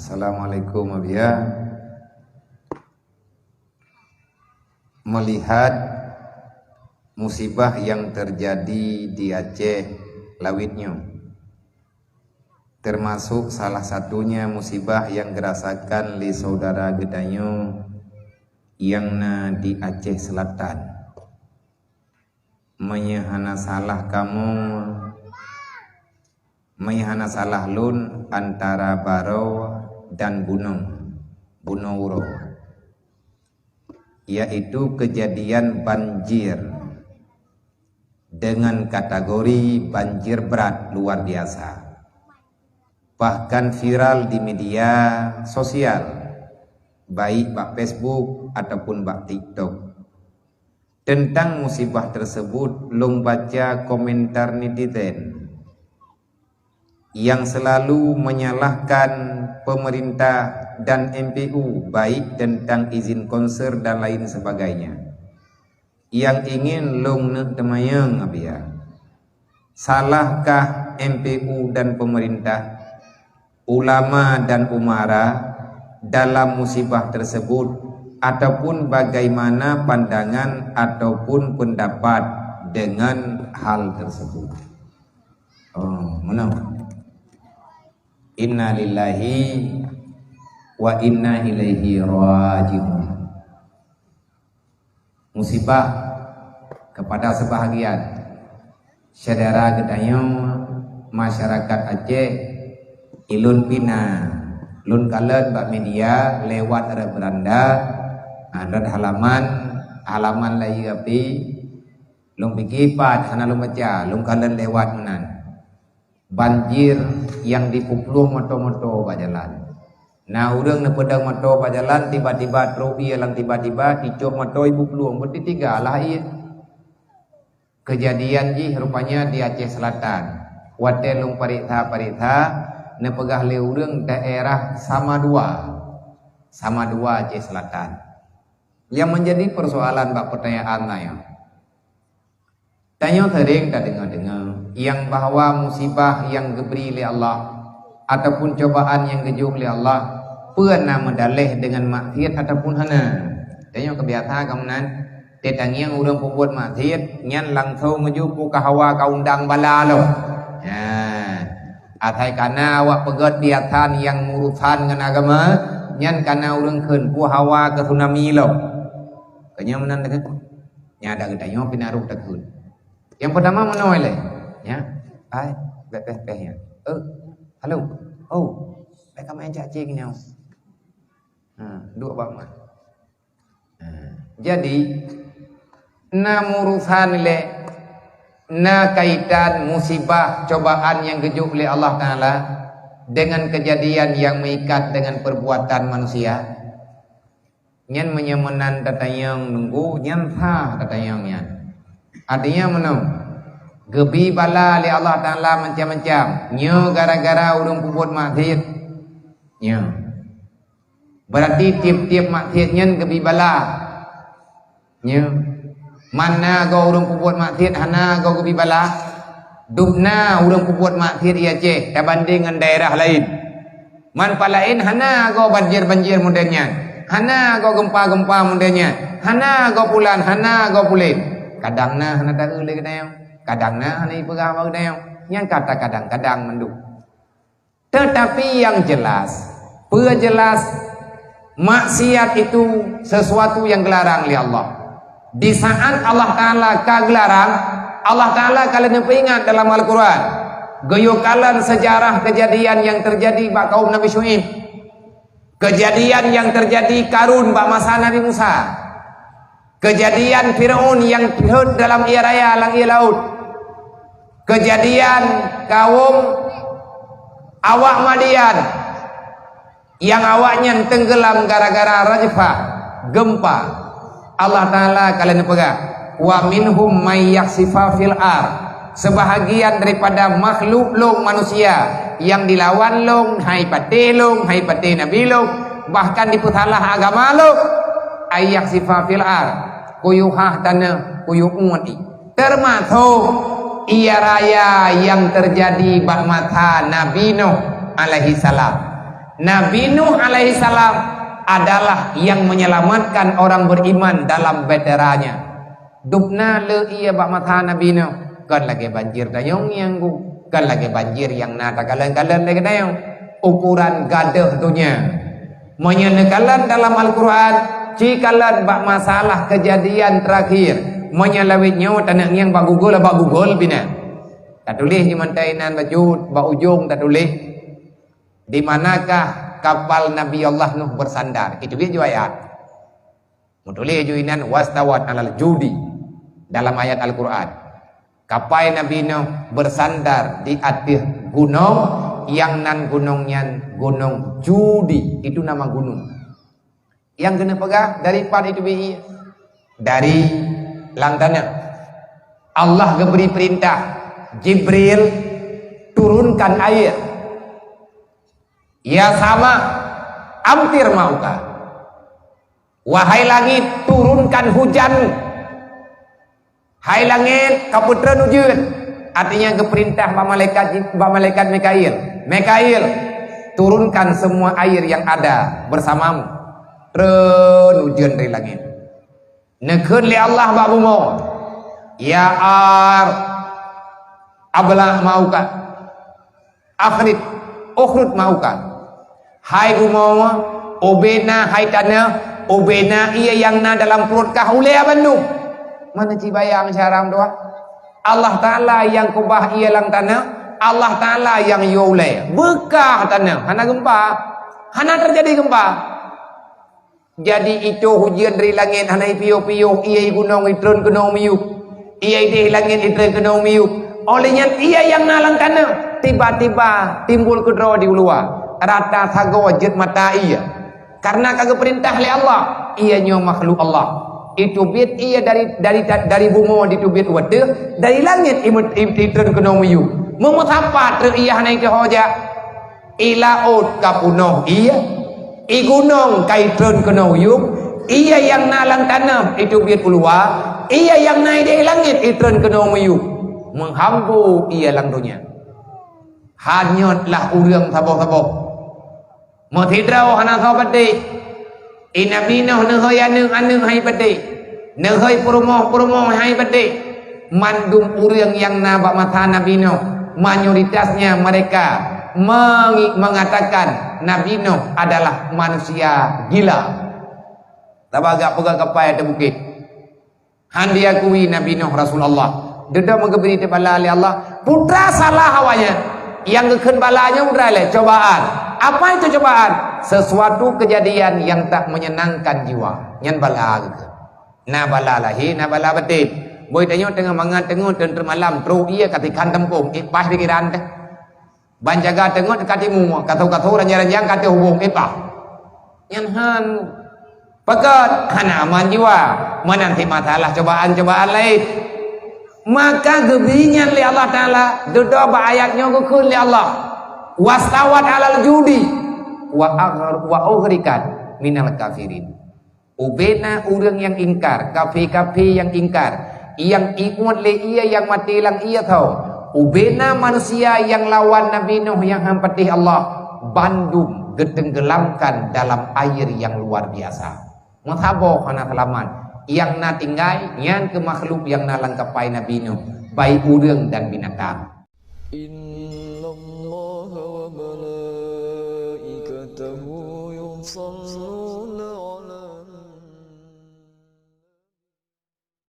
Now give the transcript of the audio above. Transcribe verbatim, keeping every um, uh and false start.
Assalamualaikum, Abiya. Melihat musibah yang terjadi di Aceh lawét nyoe, termasuk salah satunya musibah yang geurasakan lé saudara geutanyoe nyang na di Aceh Selatan. Meunyoe hana salah kamoe, meunyoe hana salah lôn, antara baroe dan bunoe, bunoe uroe, yaitu kejadian banjir dengan kategori banjir berat luar biasa. Bahkan viral di media sosial, baik bak Facebook ataupun bak TikTok. Tentang musibah tersebut, lôn baca komentar netizen yang selalu menyalahkan pemerintah dan M P U, baik tentang izin konser dan lain sebagainya. Yang ingin lôn neuk teumanyong, Abiya, salahkah M P U dan pemerintah, ulama dan umara dalam musibah tersebut, ataupun bagaimana pandangan ataupun pendapat dengan hal tersebut? Oh, meunan. Innalillahi wa inna ilaihi raji'un. Musibah kepada sebahagian syedara geutanyoe masyarakat Aceh. Ilôn pih na, lôn kalon bak media lewat rot beranda, ha, rot halaman, halaman laie api. Lôn pike pat hana lôn baca, lôn kalon lewat meunan. Banjir nyang jipeuplueng moto-moto bak jalan. Na ureuëng neupeudong moto bak jalan, tiba-tiba trok ié lam tiba-tiba, icok moto ipeuplueng, beutitiga lah ié. Keujadian jih rupanya di Aceh Selatan. Watée lôn pareksa-pareksa, neupeugah lé ureuëng daerah Samadua. Samadua, Aceh Selatan. Yang menjadi persoalan bak pertanyaan nyoe, tanyoe sering tadeungoe-deungoe nyang bahwa musibah nyang geubri lé Allah ataupun cobaan nyang geujok lé Allah, peue na meudaleh deungon maksiat ataupun hana. Tanyoe keubiasa ka meunan, teutangieng ureuëng peubuet maksiat, nyan langsong meujeuet peue ka hawa ka undang bala lom. Nah, asai kana awak peugét biasa nyang urusan ngon agama, nyan kana ureuëng kheun peue hawa keu tsunami lom. Keunyoe meunan teuh. Nyan ada geutanyoe pih na rôh takheun. Nyang peutama meunoe lé, ya. Hai, bèk péh-péh nyan. Eh, halo. Oh, bèk ka main cacing nyoe. Ha, duek bak mak. Ha, jadi, na urusan lé, na kaitan musibah cobaan nyang geujok lé Allah Taala dengan kejadian yang meikat dengan perbuatan manusia. Nyan meunyoe meunan tatanyong nunggu, nyan sah tatanyong nyan. Artinya meunoe, geubi bala lé Allah Taala macam-macam. Nyoe gara-gara ureuëng peubuet maksiat. Nyoe. Berarti tiep-tiep maksiat nyan geubi bala. Nyoe. Mana goe ureuëng peubuet maksiat hana goe geubi bala. Dubna ureuëng peubuet maksiat di Aceh tabandeng ngon daerah laén. Man pat laén hana goe banjir-banjir model nyan, hana goe gempa-gempa model nyan, hana goe pulan, hana goe pulen. Kadang na hana taeu lé geutanyoe, kadang na hana ipeugah bak geutanyoe. Nyang kata kadang-kadang mandum. Tetapi yang jelas, peue jelas, maksiat itu sesuatu yang geularang lé Allah. Di saat Allah Taala ka geularang, Allah Taala ka lheueh neupeuingat dalam Al-Quran. Geuyue kalon sejarah kejadian yang terjadi bak kaum Nabi Syu'aib. Kejadian yang terjadi Karun bak masa Nabi Musa. Kejadian Firaun yang teuhot dalam ié raya lam ié laôt. Kejadian kaum awak Madian. Nyang awaknyan tenggelam gara-gara rajfah, gempa. Allah Taala ka lheueh neupeugah, "Wa minhum may yakhsifa fil ar." Sebahagian daripada makhluk lôn manusia yang dilawan lôn, hai patéh lôn, hai patéh nabi lôn, bahkan dipeusalah agama lôn, ay yakhsifa fil ar, kuyuhah tanoh, kuyuh uet i. Termasuk ié raya yang terjadi bak masa Nabi Nuh alaihi salam. Nabi Nuh alaihissalam adalah yang menyelamatkan orang beriman dalam bahtera nyan. Dubna le ié bak masa Nabi Nuh, kon lagée banjir tanyoe nyang gu, kon lagée banjir nyang na takalon-kalon lagée tanyoe. Ukuran gadôh donya. Meunyoe neukalon dalam Al-Quran, ci kalon bak masalah kejadian terakhir. Meunyoe lawét nyoe taneuk ngieng bak Google, bak Google pih na. Tatuléh di mantong inan bacut, bak ujong tatuléh, "Di manakah kapal Nabi Allah Nuh bersandar?" Itu dia ju ayat. Meutuléh ju inan, "Wastawat alal judi" dalam ayat Al-Quran. Kapai Nabi Nuh bersandar di ateueh gunong, nyang nan gunong nyan Gunong Judi. Itu nama gunong. Nyang keuneuk peugah dari pat itu bi dari lam tanah. Allah geubri peurintah, "Jibril, turunkan air. Ya sama, amtir mauka. Wahai langit, turunkan hujanmu. Hai langét, kapeutreun ujeuen." Artinya geupeurintah bak malaikat, bak malaikat Mikail, "Mikail, turunkan semua air yang ada bersamamu." Treun ujeuen dari langét. Neukheun lé Allah bak bumoe, "Ya ar, abla mauka, akhrij, ukhrij mauka." Hai bumoe, ubena hai taneuh, ubena ié nyang na dalam pruet kah ulée bandum. Mana ci bayang syaram doa? Allah Taala nyang keubah ié lam taneuh, Allah Taala nyang yue ulée. Beukah taneuh, hana geumpa. Hana teujadi geumpa. Jadi, itoh ujeuen dari langét hana ipiôh-piôh, ié gunong itreun keunoe miyueb, ié ideh langét itreun keunoe miyueb. Óh lheueh nyan, ié nyang na lam taneuh tiba-tiba timbul keudroe di uluwa, rata sagoe jeuet mata ié. Kareuna ka geupeurintah lé Allah, ié nyoe makhluk Allah. Iteubiet ié dari, dari, dari bumoe diteubiet u ateueh, dari langét imeut-, itreun keunoe miyueb. Meumeusapat treuk ié hana iteuho jak. I laôt ka peunoh ié, i gunong ka itreun keunoe miyueb, ié nyang na lam taneuh iteubiet u luwa, ié nyang na ideh langét itreun keunoe miyueb. Meuhambo ié lam donya. Hanyot lah ureuëng saboh-saboh. Meusidroe hana soe patéh. I Nabi Nuh neuhôi aneuëk-aneuëk hai patéh, neuhôi peurumoh-peurumoh hai patéh. Mandum ureuëng nyang na bak masa Nabi Nuh, mayoritasnya mereka mengi-, mengatakan Nabi Nuh adalah manusia gila. Sabab gak peugah kapai ateueh bukét. Han diakui Nabi Nuh Rasulullah. Dudoe meugeubri teubala lé Allah. Putra salah awaknyan. Nyang geukheun bala nyoe putra lé cobaan. Apa itu cobaan? Sesuatu kejadian yang tak menyenangkan jiwa. Nyan bala geukheun. Na bala lahé, na bala baten. Boi tanyoe teungoh mangat teungoh teun malam trok ié ka tikhan teumpông, eh, paih pikiran teuh. Ban jaga teungoh ka timu, ka tho-ka tho ranjang-ranjang ka teuh hubong, eh, paih. Nyan han. Pakon hana aman jiwa, meunan cit masalah cobaan-cobaan laén. Maka geubri nyan lé Allah Taala, dudoe bak ayat nyoe geukheun lé Allah, "Wastawat alal judi, wa aghr-, wa ughriqat minal kafirin." Ubena ureuëng nyang ingkar, kafé-kafé nyang ingkar, nyang iuet lé ié nyang maté lam ié tho. Ubena manusia nyang lawan Nabi Nuh nyang han patéh Allah, bandum geutenggelamkan dalam air yang luar biasa. Meusaboh hana seulamat, nyang na tinggai nyan keuh makhluk nyang na lam kapai Nabi Nuh, baik ureuëng dan binatang. Innallaha wa malaikatahu yusalluna